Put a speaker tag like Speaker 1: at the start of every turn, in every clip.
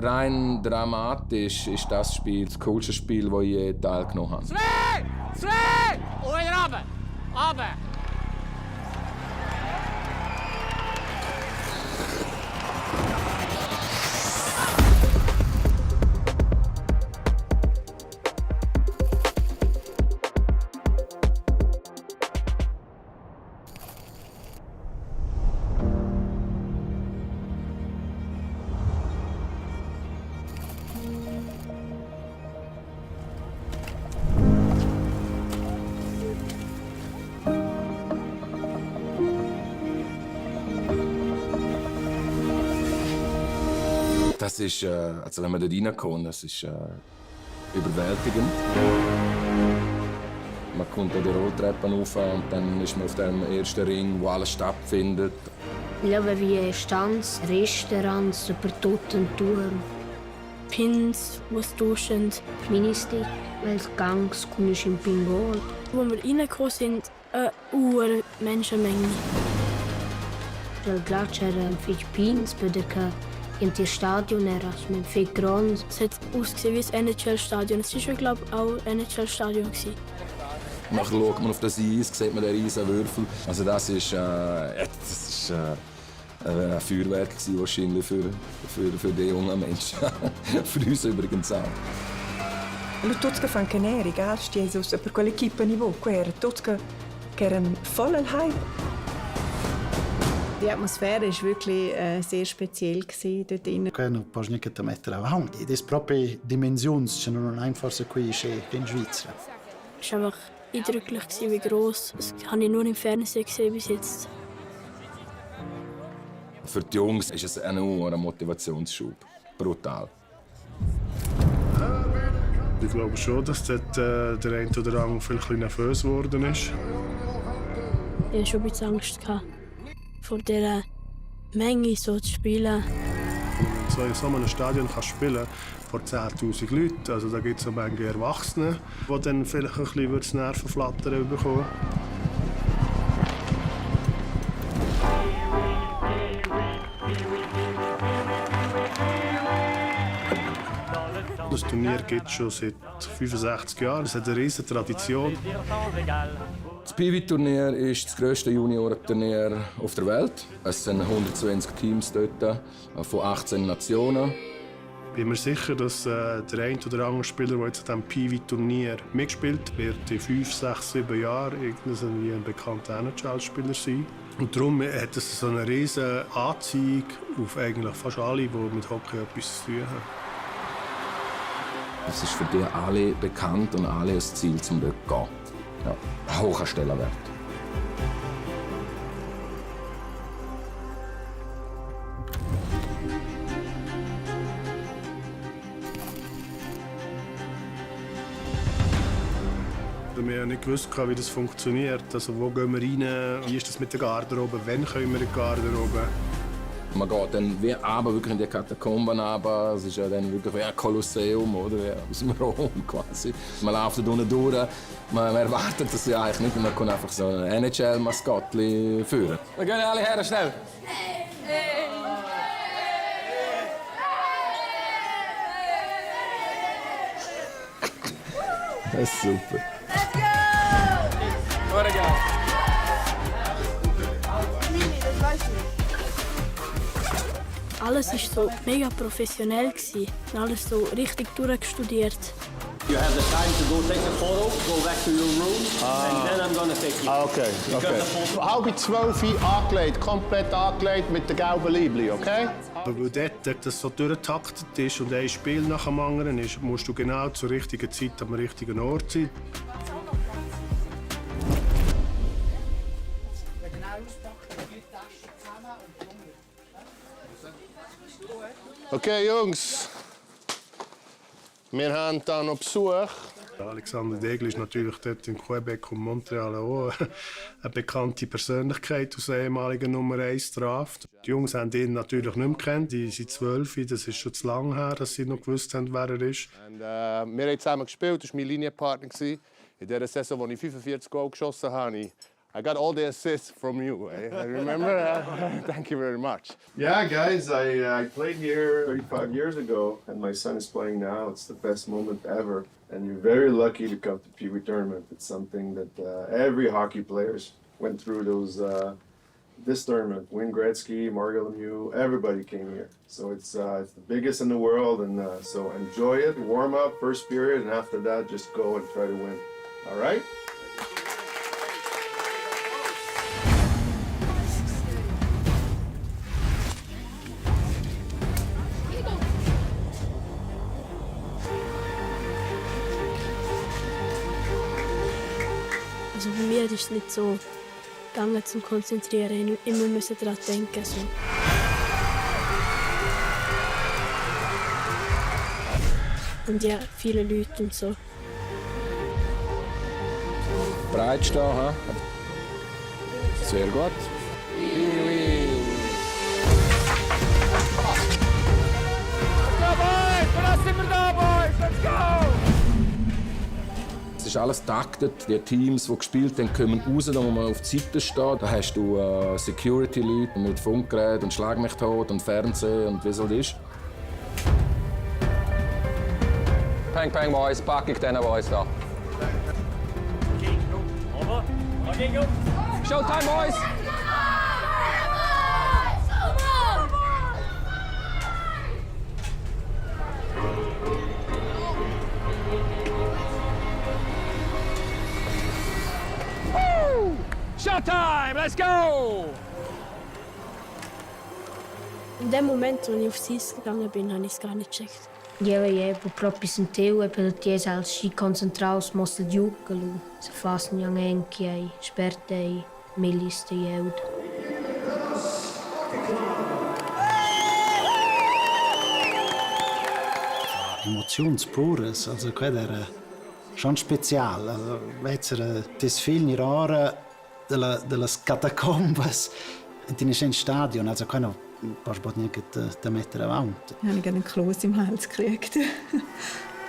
Speaker 1: rein dramatisch ist das Spiel das coolste Spiel, das ich je teilgenommen habe.
Speaker 2: Zwei! Und wieder runter! Runter!
Speaker 1: Das ist, also wenn man dort reinkommt, das ist überwältigend. Man kommt an die Rolltreppen rauf und dann ist man auf dem ersten Ring, wo alles stattfindet.
Speaker 3: Ich glaube, wie Stanz, Restaurants, über Totenturm.
Speaker 4: Pins, die es duschen.
Speaker 3: Ministick, weil es Gangs kommst im Pinball.
Speaker 4: Wo wir reingekommen sind, eine Menschenmenge.
Speaker 3: Weil Gletscher Philippines bedecken. In die Stadion eras mit viel Grund.
Speaker 4: Es hat ausgesehen wie ein NHL-Stadion. Es war, glaube ich, auch ein NHL-Stadion.
Speaker 1: Nachher schaut man auf das Eis, sieht man den riesen Würfel. Also das ist ein Feuerwerk gewesen, wahrscheinlich für die jungen Menschen. Für uns übrigens auch.
Speaker 5: Tutti che fanno caneri, gasti, per quell'equipe niveau, tutti che erano voll hype.
Speaker 6: Die Atmosphäre war wirklich sehr speziell dort drin.
Speaker 7: Non posso neanche mettere avanti. Ed è proprio dimensioni, non è forse qui in Svizzera.
Speaker 4: Es war einfach eindrücklich, wie gross. Das habe ich nur im Fernsehen gesehen bis jetzt.
Speaker 1: Für die Jungs ist es ein Motivationsschub. Brutal.
Speaker 8: Ich glaube schon, dass dort der eine oder andere vielleicht ein bisschen nervös geworden ist.
Speaker 4: Ich hatte schon ein bisschen Angst vor dieser Menge so zu spielen.
Speaker 8: So in so einem Stadion kannst du spielen vor 10'000 Leuten. Also da gibt es auch manche Erwachsene, die dann vielleicht ein bisschen das Nervenflattern bekommen. Das Turnier gibt es schon seit 65 Jahren. Es hat eine riesige Tradition.
Speaker 1: Das Piwi-Turnier ist das grösste Juniorenturnier auf der Welt. Es sind 120 Teams dort, von 18 Nationen.
Speaker 8: Ich bin mir sicher, dass der eine oder andere Spieler, der jetzt an diesem Piwi-Turnier mitspielt, wird in 5, 6, 7 Jahren ein bekannter NHL-Spieler sein. Und darum hat es so eine riesige Anziehung auf eigentlich fast alle, die mit Hockey etwas zu tun haben.
Speaker 1: Es ist für die alle bekannt und alle ein Ziel, zum dort zu gehen. Ja, ein hoher Stellenwert.
Speaker 8: Wir haben nicht gewusst, wie das funktioniert. Also, wo gehen wir rein? Wie ist das mit der Garderobe? Wann können wir in die Garderobe?
Speaker 1: Man geht dann wie aber wirklich in die Katakomben runter. Es ist ja dann wirklich wie ein Kolosseum oder wie aus dem Rom quasi. Man läuft da unten durch. Man erwartet das ja eigentlich nicht. Man kann einfach so ein NHL-Maskottchen führen. Wir gehen alle her, schnell. Das ist super.
Speaker 2: Let's go!
Speaker 1: Gute geil.
Speaker 4: Alles war so mega professionell. Alles so richtig durchgestudiert.
Speaker 9: You have the time to go take a photo, go back to your room, and then I'm gonna take you.
Speaker 10: Okay, okay. Halbe 12 angelegt, komplett angelegt mit der gelben Liebli, okay?
Speaker 8: Aber weil dort das so durchgetaktet ist und ein Spiel nach dem anderen ist, musst du genau zur richtigen Zeit am richtigen Ort sein.
Speaker 10: Okay, Jungs. Wir haben hier noch Besuch.
Speaker 8: Alexander Degel ist natürlich dort in Quebec und Montreal auch eine bekannte Persönlichkeit aus der ehemaligen Nummer 1 Draft. Die Jungs haben ihn natürlich nicht mehr gekannt. Die sind 12, das ist schon zu lange her, dass sie noch gewusst haben, wer er ist.
Speaker 10: Und, wir haben zusammen gespielt, das war mein Linienpartner. In dieser Saison, als ich 45 Goal geschossen habe, I got all the assists from you. I remember? Thank you very much.
Speaker 11: Yeah, guys, I played here 35 years ago, and my son is playing now. It's the best moment ever. And you're very lucky to come to Pee Wee tournament. It's something that every hockey players went through this tournament. Wayne Gretzky, Mario Lemieux, everybody came here. So it's the biggest in the world, and so enjoy it, warm up, first period, and after that, just go and try to win. All right?
Speaker 4: Also bei mir ist es nicht so gegangen zum Konzentrieren. Ich immer müssen daran denken. So. Und ja, viele Leute und so.
Speaker 1: Breit stehen, ha? Sehr gut. Es ist alles taktet. Die Teams, die gespielt haben, kommen raus, da muss man auf die Seite stehen. Da hast du Security-Leute mit Funkgeräten und Schlag mich tot und Fernsehen und wie es halt ist.
Speaker 12: Peng, peng, Boys, pack ich den Boys da. Showtime, Boys!
Speaker 2: Showtime, let's go!
Speaker 4: In dem Moment, als ich aufs Eis gegangen bin, habe ich es gar nicht gecheckt.
Speaker 3: Je proprio sentivo per ties al si concentraus mosta giucalo. Se fassen yang enkiai, spertei, milliste jeud.
Speaker 7: Emotionspures, also quello era schon spezial. Also, vezzero tes filni rara delle catacombas in stadion, also quello pas bot niente da mettere avanti.
Speaker 6: Ich habe einen Kloß im Hals gekriegt.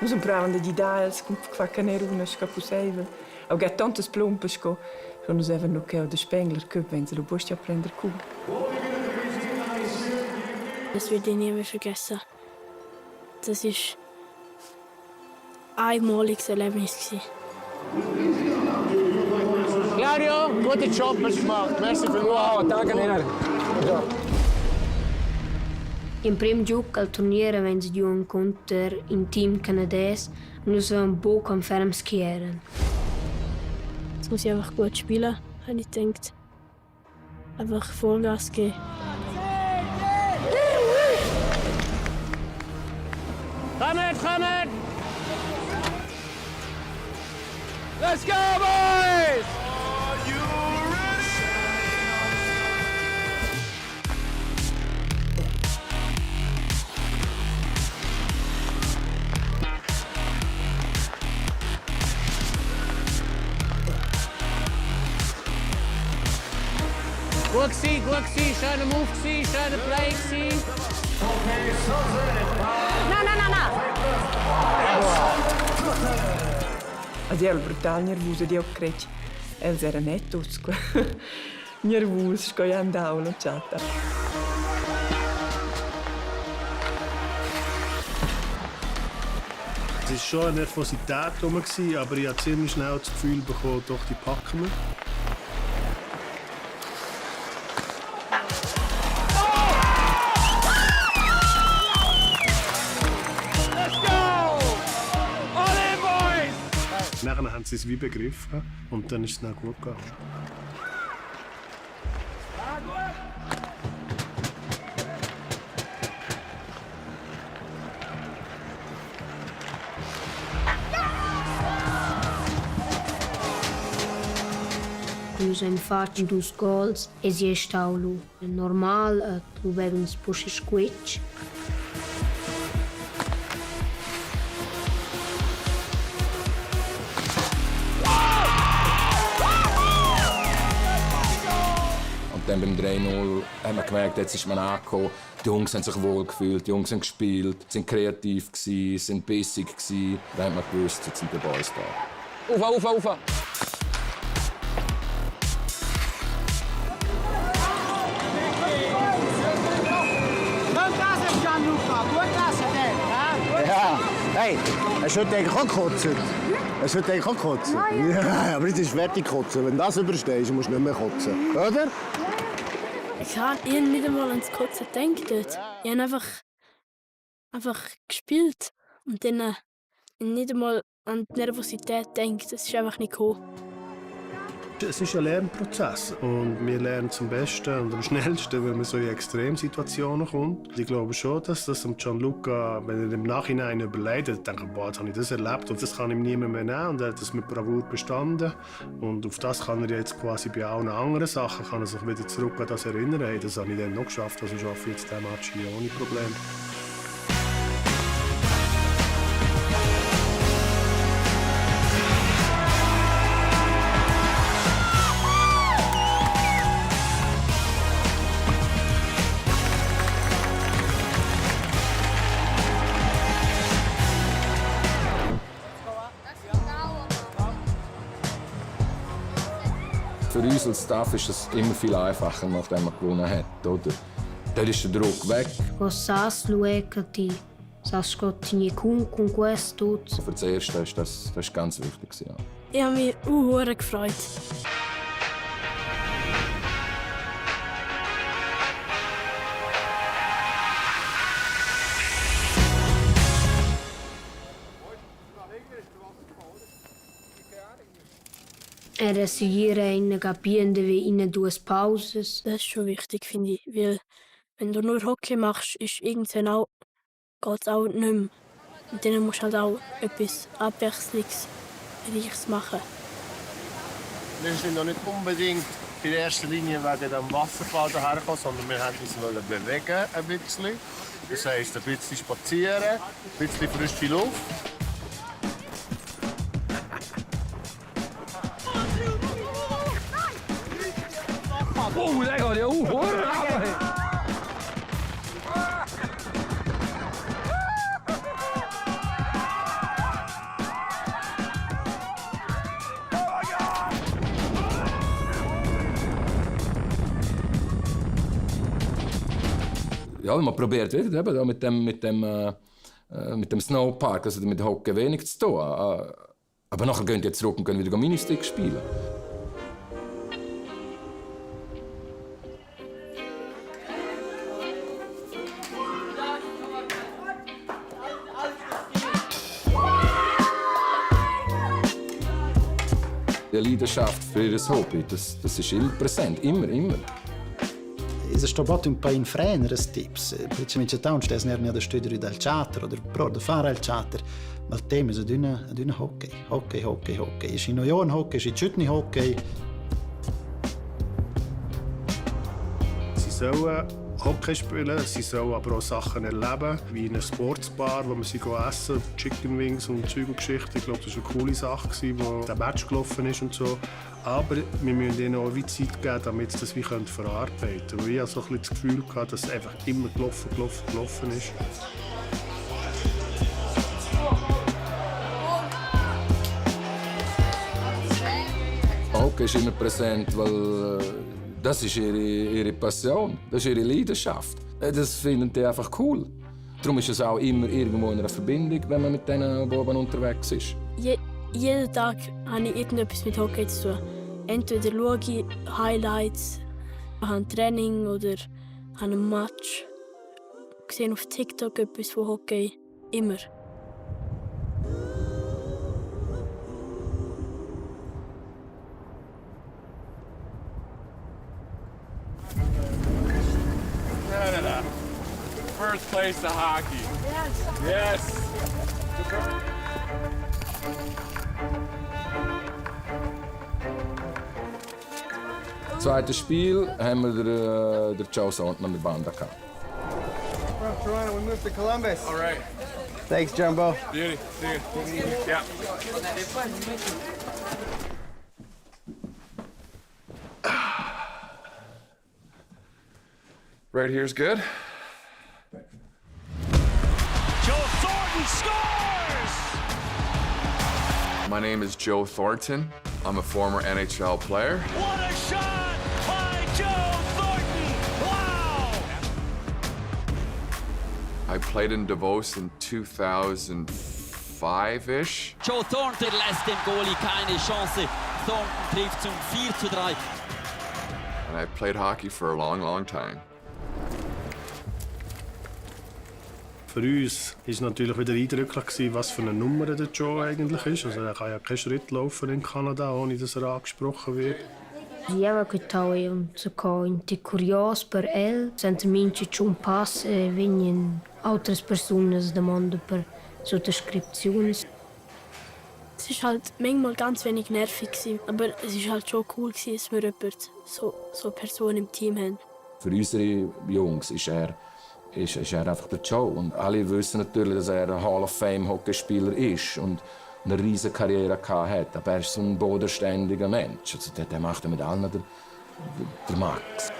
Speaker 5: Sono brava di Dals, con Faccaneruna, Scapuseivel. Auch gibt tantas Plumpas, schon uns even noch der Spengler Cup, wenn sie du musst ja prender Kuh.
Speaker 4: Das werde ich nie mehr vergessen. Das war ein einmaliges Erlebnis.
Speaker 10: Claudio, guten Job hast du gemacht. Merci vielmals.
Speaker 12: Danke, Herr.
Speaker 3: In primo gioco al turniere vense di un counter in team canadese und wir so ein Bock am Fermskieren.
Speaker 4: Jetzt muss ich einfach gut spielen, habe ich gedacht. Einfach Vollgas geben.
Speaker 2: Kommt! Let's go, boys! Gut gewesen, schöner Move gewesen, schöner Play gewesen.
Speaker 6: Nein!
Speaker 5: Also, ero brutal nervosa di ocrecci. Els era nettos. Nervos, sco io andavo, non chatta.
Speaker 8: Es war schon eine Nervosität rum, aber ich habe ziemlich schnell das Gefühl bekommen, doch, die packen wir. Nachher haben sie es wie begriffen und dann ist es dann gut gegangen.
Speaker 3: Quando siamo fatti 2 goals e si è stato normale, tu vedi un po' di squitch.
Speaker 1: Dann beim 3-0 haben wir gemerkt, jetzt ist man angekommen. Die Jungs haben sich wohl gefühlt, die Jungs haben gespielt, sind kreativ gewesen, sind bissig gewesen. Dann haben wir gewusst, jetzt sind die Boys da.
Speaker 12: Ufa!
Speaker 10: Hey, hast du heute eigentlich auch gekotzt? Hast du heute eigentlich auch gekotzt? Ja, aber jetzt ist fertig kotzen. Wenn du das überstehst, musst du nicht mehr kotzen. Oder?
Speaker 4: Ich habe nicht einmal ans Kotzen gedacht dort. Ich habe einfach gespielt und dann nicht einmal an die Nervosität gedacht. Das ist einfach nicht gekommen.
Speaker 8: Es ist ein Lernprozess und wir lernen zum Besten und am schnellsten, wenn man so in Extremsituationen kommt. Ich glaube schon, dass das Gianluca, wenn er im Nachhinein überlegt, denkt, boah, jetzt habe ich das erlebt und das kann ihm niemand mehr nehmen und er hat das mit Bravour bestanden. Und auf das kann er jetzt quasi bei allen anderen Sachen kann er sich wieder zurück an das erinnern. Hey, das habe ich dann noch geschafft, also schaffe ich jetzt diesen Match hier ohne Probleme.
Speaker 1: Für uns als Staff ist es immer viel einfacher, nachdem man gewonnen hat. Oder? Dort ist der Druck weg.
Speaker 3: Gossas luecati, sascotini con questo.
Speaker 1: Für das Erste ist das ganz wichtig. Ja.
Speaker 4: Ich habe mich sehr gefreut.
Speaker 3: Era seguire in capiende wie in 2 Pauses.
Speaker 4: Das ist schon wichtig, finde ich. Weil, wenn du nur Hockey machst, ist irgendwann auch, geht's auch nicht mehr. Und dann musst du halt auch etwas Abwechslungsreiches machen.
Speaker 10: Wir sind noch nicht unbedingt in erster Linie wegen dem Wasserfall dahergekommen, sondern wir wollten uns bewegen ein bisschen. Das heisst, ein bisschen spazieren, ein bisschen frische Luft.
Speaker 12: Oh, der geht ja auch.
Speaker 1: Ja, man probiert wieder eben, mit dem Snowpark, also mit Hockey wenig zu tun. Aber nachher gehen die zurück und können wieder Ministick spielen. Die Leidenschaft für ihr Hobby, das ist immer präsent, immer.
Speaker 7: Es sto botto un po' in freno tips. Principalmente tanto stes nerni da studiare dal charter oder pro da fare al charter. Ma il tema è di una hockey. Hockey. Ist in Union Hockey, ist in Chutney Hockey.
Speaker 8: Sie sollen Hockey spielen, sie sollen aber auch Sachen erleben, wie in einer Sportsbar, wo man sie essen, Chicken Wings und Zeug und Geschichten. Ich glaube, das war eine coole Sache, wo der Match gelaufen ist und so. Aber wir müssen ihnen auch Zeit geben, damit sie das wie verarbeiten können. Ich hatte so ein bisschen das Gefühl, dass es einfach immer gelaufen ist.
Speaker 1: Hockey ist immer präsent, weil das ist ihre Passion, das ist ihre Leidenschaft. Das finden die einfach cool. Darum ist es auch immer irgendwo in einer Verbindung, wenn man mit denen oben unterwegs ist.
Speaker 4: Jeden Tag habe ich irgendetwas mit Hockey zu tun. Entweder schaue ich Highlights, habe ein Training oder habe ein Match. Ich sehe auf TikTok etwas von Hockey. Immer.
Speaker 13: First place to hockey. Yes.
Speaker 1: Zweites Spiel haben wir den Joe Sontman mit Banda gehabt.
Speaker 14: From Toronto, we moved to Columbus.
Speaker 13: All right.
Speaker 14: Thanks, Jumbo.
Speaker 13: Beauty. See you. Yeah. Right here's good.
Speaker 15: Joe Thornton scores!
Speaker 13: My name is Joe Thornton. I'm a former NHL player.
Speaker 15: What a shot by Joe Thornton! Wow!
Speaker 13: I played in Davos in 2004. 5-ish.
Speaker 2: Joe Thornton lässt dem Goalie keine Chance. Thornton trifft zum 4:3.
Speaker 13: And I played hockey for a long, long time.
Speaker 8: Für uns war natürlich wieder eindrücklich, was für eine Nummer der Joe eigentlich ist. Also er kann ja keinen Schritt laufen in Kanada, ohne dass er angesprochen wird.
Speaker 3: Ja, che tau un sacco inte curios per el, senza minci un pass, venien altre persone domande per sottoscrizioni.
Speaker 4: Es war halt manchmal ganz wenig nervig, aber es war halt schon cool, dass wir so Personen im Team haben.
Speaker 1: Für unsere Jungs ist er einfach der Joe. Und alle wissen natürlich, dass er ein Hall of Fame Hockeyspieler ist und eine riesige Karriere hat. Aber er ist so ein bodenständiger Mensch. Also der macht mit allen der Max.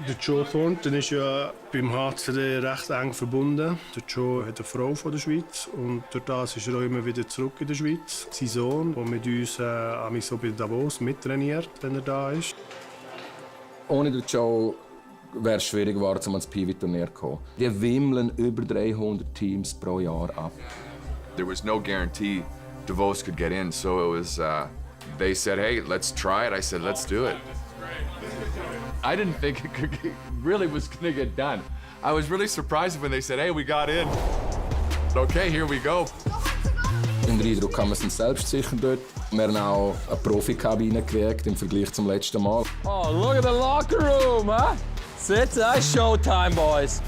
Speaker 8: Der Joe Thornton ist ja beim HCD recht eng verbunden. Der Joe hat eine Frau von der Schweiz und durch das ist er auch immer wieder zurück in der Schweiz. Sein Sohn, der mit uns so bei Davos mittrainiert, wenn er da ist.
Speaker 1: Ohne den Joe wäre es schwierig geworden, um ans Piwi-Turnier zu kommen. Die wimmeln über 300 Teams pro Jahr ab.
Speaker 13: There was no guarantee Davos could get in, so it was. They said, "Hey, let's try it." I said, "Let's do it." I didn't think it really was going to get done. I was really surprised when they said, "Hey, we got in." Okay, here we go.
Speaker 1: In der Eindruck haben wir sind selbstsicher dort. Wir haben auch eine Profikabine gekriegt im Vergleich zum letzten Mal.
Speaker 12: Oh, look at the locker room, huh? Sit, that's showtime, boys.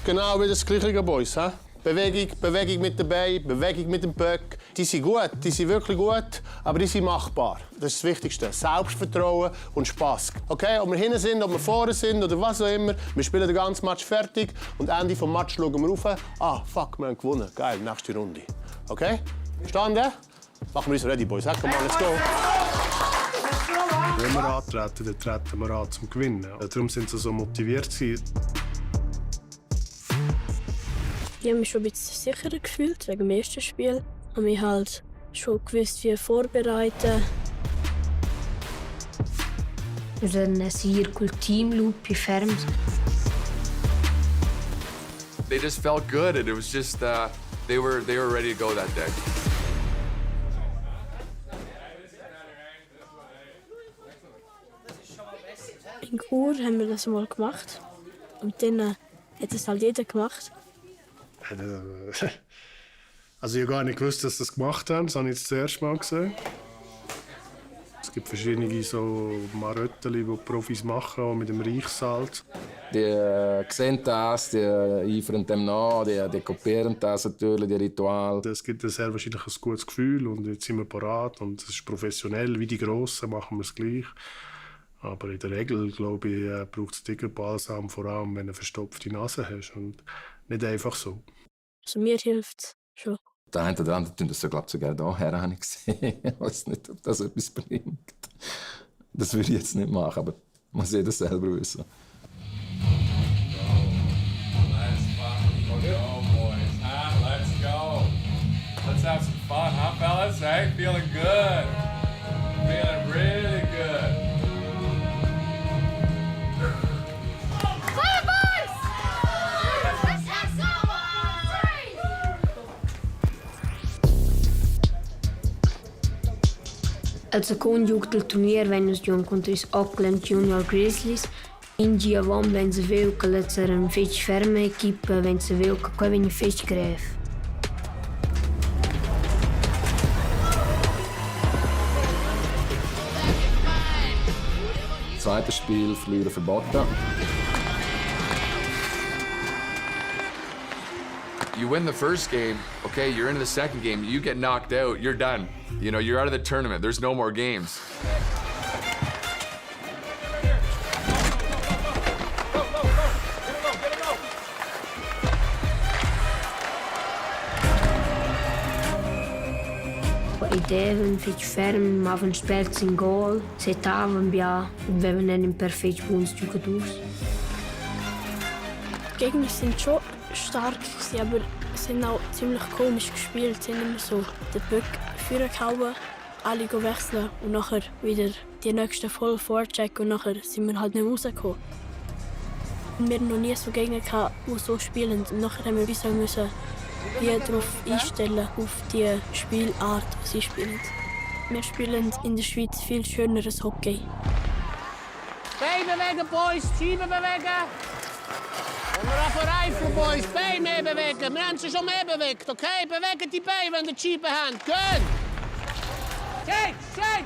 Speaker 10: Genau wie das Gleiche, Boys. He? Bewegung mit den Beinen, Bewegung mit dem Böck. Die sind gut, die sind wirklich gut, aber die sind machbar. Das ist das Wichtigste. Selbstvertrauen und Spass. Okay, ob wir hinten sind, ob wir vorne sind oder was auch immer, wir spielen den ganzen Match fertig und am Ende des Matches schauen wir rauf. Ah, fuck, wir haben gewonnen. Geil, nächste Runde. Okay? Verstanden? Machen wir uns ready, Boys. Come on, let's go.
Speaker 8: Wenn wir antreten, dann treten wir an zum Gewinnen. Darum sind sie so motiviert.
Speaker 4: Ich habe mich schon ein bisschen sicherer gefühlt wegen dem ersten Spiel. Ich habe mich halt schon gewusst, wie vorbereiten.
Speaker 3: Wir sind ein Circle-Team-Loop ferm.
Speaker 13: They just felt good, and it was just they were ready to go that day.
Speaker 4: In Chur haben wir das mal gemacht. Und dann hat es halt jeder gemacht.
Speaker 8: Also ich habe gar nicht gewusst, dass sie das gemacht haben. Das habe ich jetzt das erste Mal gesehen. Es gibt verschiedene so Marotten, die Profis machen, auch mit dem Reichsalz.
Speaker 1: Die sehen das, die eifern dem nach, die kopieren das natürlich, die Ritual.
Speaker 8: Es gibt sehr wahrscheinlich ein gutes Gefühl und jetzt sind wir parat und es ist professionell. Wie die Grossen machen wir es gleich. Aber in der Regel, glaube ich, braucht es dicker Balsam, vor allem wenn du eine verstopfte Nase hast. Und nicht einfach so.
Speaker 4: Also mir hilft es schon.
Speaker 1: Der eine oder andere tun das ja, glaube ich, sogar hierher, habe ich gesehen. Ich weiß nicht, ob das etwas bringt. Das würde ich jetzt nicht machen, aber muss jeder selber wissen.
Speaker 13: Let's go. Let's have some fun, huh, fellas? Hey, feeling good. Feeling really good.
Speaker 3: Al secondo gioco del turnier vennero giocato contro gli Auckland Junior Grizzlies. In Giavan wenn sie will, dass er eine fest ferme Equipe, wenn sie will, kann wir nicht fest greifen.
Speaker 1: Zweites Spiel verlieren verboten.
Speaker 13: You win the first game, okay, you're into the second game, you get knocked out, you're done. You know, you're out of the tournament, there's no more games.
Speaker 3: Ideven fich ferm, ma van spelt in goal, setavam bia, und wir nennen perfekt bei uns Jugadors.
Speaker 4: Die Gegner sind schon stark, aber sie haben auch ziemlich komisch gespielt. Sie haben immer so den Böck vorgehauen alle wechseln und nachher wieder die nächsten voll vorchecken und nachher sind wir halt nicht mehr rausgekommen. Wir hatten noch nie so Gegner, die so spielen. Und nachher haben wir müssen darauf einstellen, auf die Spielart, die sie spielen. Wir spielen in der Schweiz viel schöneres Hockey.
Speaker 15: Beine bewegen, Boys, Scheiben bewegen. Und wir auf Reifen, Boys, Beine mehr bewegen. Wir haben sie schon mehr bewegt, okay? Bewegen die Beine, wenn ihr die Scheiben habt. Gehen! Shake!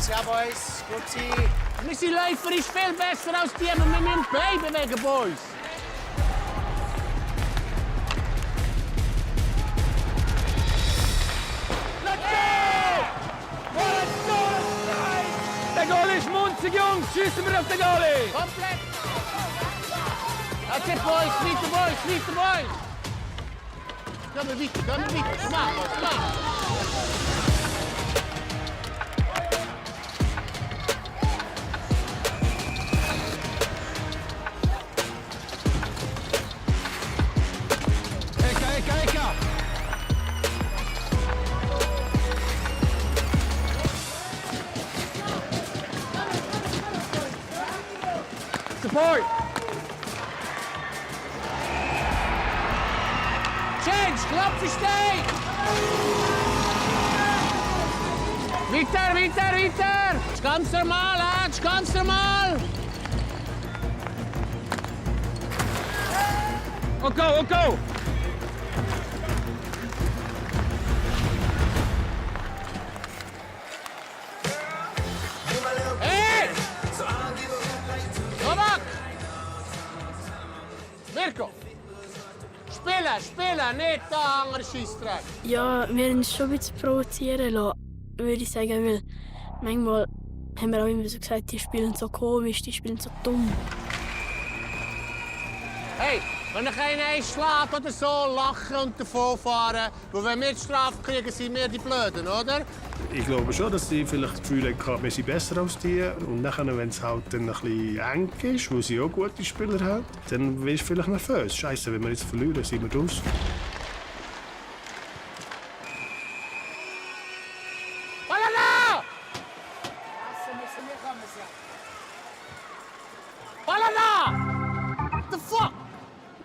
Speaker 14: Ja, Boys, gut sein.
Speaker 15: Wir sind läuferisch viel besser als die, aber wir müssen die Beine bewegen, Boys.
Speaker 12: Der Goalie ist munzig, Jungs! Schiessen wir auf den Goalie!
Speaker 15: Komplett! That's it, Boys! Weiter, Boys! Gehen wir weiter! Komm on!
Speaker 12: Eka! Support!
Speaker 15: Change! Klopf steht! Weiter! Das ist ganz normal, das ist ganz normal!
Speaker 12: Go!
Speaker 15: Hey! Novak! Mirko! Spielen, nicht da andere Scheissdreck.
Speaker 4: Ja, wir haben uns schon ein bisschen provozieren lassen, würde ich sagen, weil manchmal haben wir auch immer so gesagt, die spielen so komisch, die spielen so dumm.
Speaker 15: Hey, wenn ich einen einschlägt oder so, lachen und davonfahren. Weil wenn wir die Strafe kriegen, sind wir die Blöden, oder?
Speaker 8: Ich glaube schon, dass sie vielleicht das Gefühl hatten, wir sind besser als die. Und nachher, wenn es halt dann ein bisschen eng ist, weil sie auch gute Spieler haben, dann wirst du vielleicht nervös. Scheiße, wenn wir jetzt verlieren, sind wir draus.
Speaker 15: The fuck?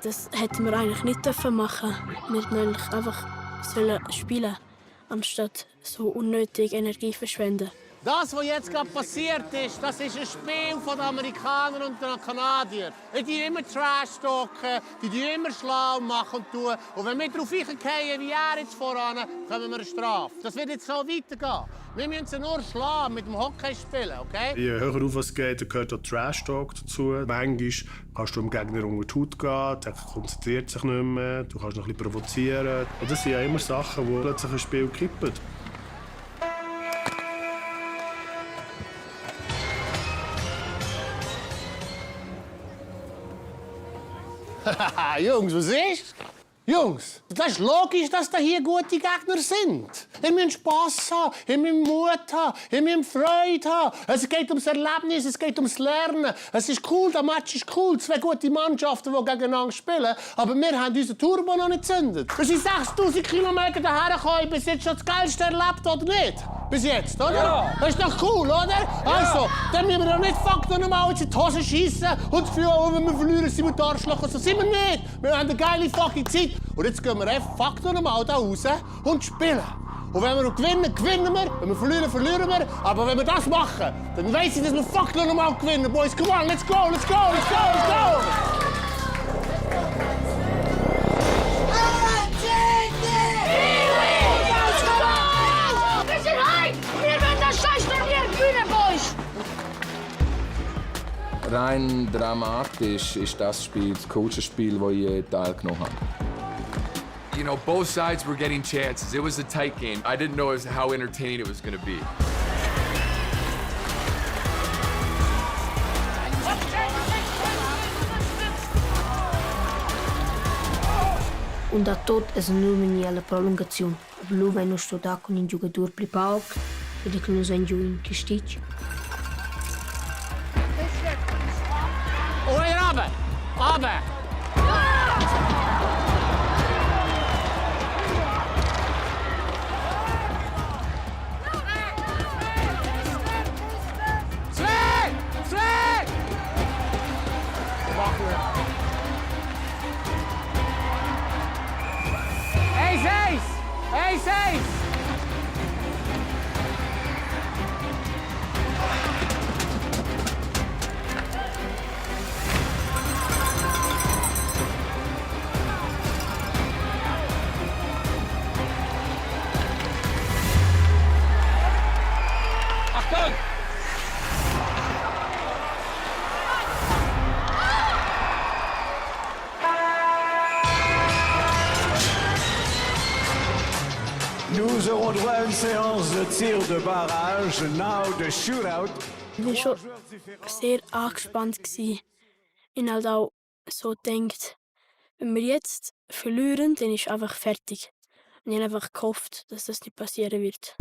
Speaker 4: Das hätten wir eigentlich nicht machen dürfen. Wir hätten eigentlich einfach spielen, anstatt so unnötig Energie verschwenden.
Speaker 15: Das, was jetzt gerade passiert ist, das ist ein Spiel von den Amerikanern und den Kanadiern. Die immer Trash talken, die immer schlau machen und tun. Und wenn wir darauf hinkommen, wie er jetzt voran, kommen wir eine Strafe. Das wird jetzt so weitergehen. Wir müssen sie nur schlagen mit dem Hockey spielen, okay?
Speaker 8: Je höher auf es geht, dann gehört auch Trash Talk dazu. Manchmal kannst du dem Gegner unter die Haut gehen, der konzentriert sich nicht mehr, du kannst noch ein bisschen provozieren. Und das sind ja immer Sachen, die plötzlich ein Spiel kippen.
Speaker 15: Jungs, was ist? Jungs, das ist logisch, dass da hier gute Gegner sind. Ihr müsst Spass haben, ihr müsst Mut haben, ihr müsst Freude haben. Es geht ums Erlebnis, es geht ums Lernen. Es ist cool, der Match ist cool. Zwei gute Mannschaften, die gegeneinander spielen. Aber wir haben unseren Turbo noch nicht gezündet. Wir sind 6000 Kilometer daher gekommen. Bis jetzt schon das Geilste erlebt, oder nicht? Bis jetzt, oder? Ja. Das ist doch cool, oder? Ja. Also, dann müssen wir doch nicht faktisch mal in die Hose schiessen und das Gefühl, oh, wenn wir verlieren, sind wir die Arschlöcher. So sind wir nicht. Wir haben eine geile fucking Zeit. Und jetzt gehen wir einfach faktisch mal da raus und spielen. Und wenn wir gewinnen, gewinnen wir. Wenn wir verlieren, verlieren wir. Aber wenn wir das machen, dann weiss ich, dass wir faktisch mal gewinnen. Boys, come on, let's go, let's go, let's go, let's go!
Speaker 1: Rein dramatisch ist das Spiel, das coolste Spiel, das ich teilgenommen habe.
Speaker 13: You know, both sides were getting chances. It was a tight game. I didn't know how entertaining it was going to be.
Speaker 3: Und a tot è un'uomo alla prolungazione. Lui va in studio con il giocatore per Pauk, e che non sa giù in che sticcio.
Speaker 15: Oh, hey, Robert! Robert!
Speaker 16: 1-1!
Speaker 12: Achtung!
Speaker 17: Nous aurons droit à une séance de tir de barrage, now the shootout.
Speaker 4: Ich war schon sehr angespannt. Ich habe halt auch so gedacht, wenn wir jetzt verlieren, dann ist es einfach fertig. Und ich habe einfach gehofft, dass das nicht passieren wird.